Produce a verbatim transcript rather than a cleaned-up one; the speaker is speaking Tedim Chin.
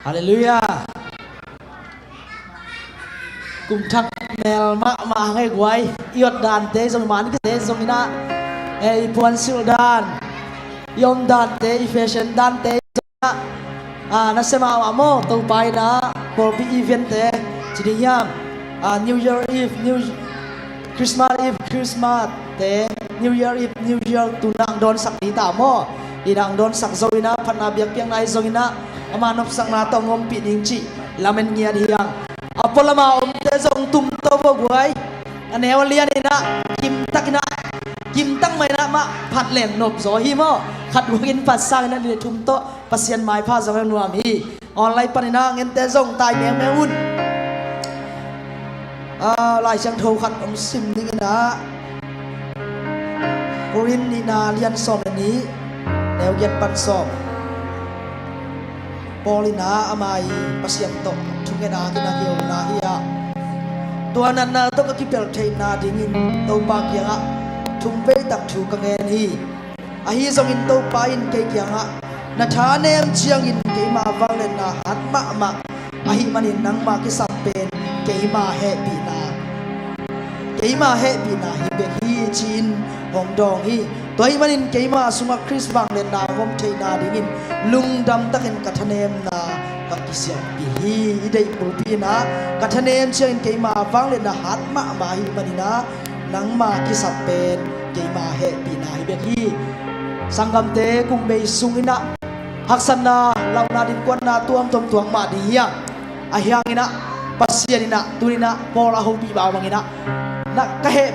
Halleluiah. Kum thak mel mahmah hang ei guai. I ot dante zong, man kite zong inah, ei, i puansilh dan, i om dante, i fashion dante zong inah, ah, na sia mahmah maw? Topa inah pawlpi eventte ci ding hiam? Ah, New Year Eve, New Christmas Eve, Christmas te, New Year Eve, New Year, tu nang dawnsak ni ta maw? I nang dawnsak zo inah, phatna biakpiakna i zong inah, ama nopsakna tawh ngompih ding cih lamen ngiat hi hang. A pualam a omte zong tumtawh vua guai. A neu a lian inah kimtak inah, kimtak mah inah mah phat leng nop zaw hi maw? Khat guakin phat sang inah ni le thum tawh Pasian maipha zong nuam hi. Online panin a ngente zong tai mengmeng un. Ah, Lai Siangtho khat hong sim ding inah, Korin nihna lian sawm le nih, neu giat pan sawm. Paul inah ama i Pasian tawh thungetna kinah kiona hi a, tua natna tawh ka kipelh theihna dingin Topa kiangah thumvei tak thu ka ngen hi. Ahi zongin Topa in kei kiangah, na thanem ciangin keima vangliatna hat mahmah ahih manin nangma kisap pen keima hehpihna, keima hehpihna hi bek hi, ci-in hong dawng hi. Tua ahih manin keima sungah Khrist vangliatna hong om theihna dingin lungdam takin ka thanemna ka kisialhpih hi. I deih bulpi inah, ka thanem ciangin keima vangliatna hat mahmah ahih manin ah, nangma kisap pen keima hehpihna hi bek hi. Sanggamte, kum bei sung inah haksatna, launa, dinkuanna tuamtuam tuak mah ding hi a, ahi hang inah Pasian inah tuni inah Paul a hopih mah bang inah, na ka heh